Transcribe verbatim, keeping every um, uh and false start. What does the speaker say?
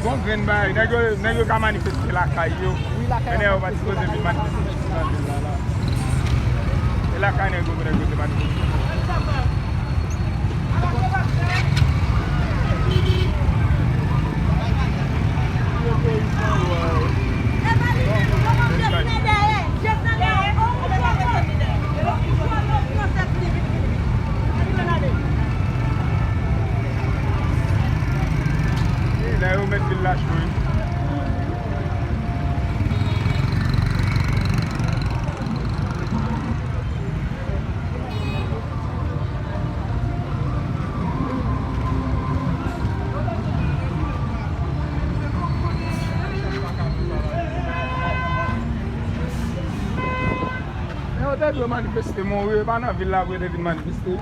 Bon grenn bagay, nèg yo, nèg yo ka manifeste lakay yo. Men nèg yo pa t sipoze vin manifeste nan vil la, la. E lakay nèg yo pou nèg yo te manifeste. Nèg yo met vil la cho wi. Men yo te dwe manifeste, mori, e pa nan vil la pou yo te vin manifeste.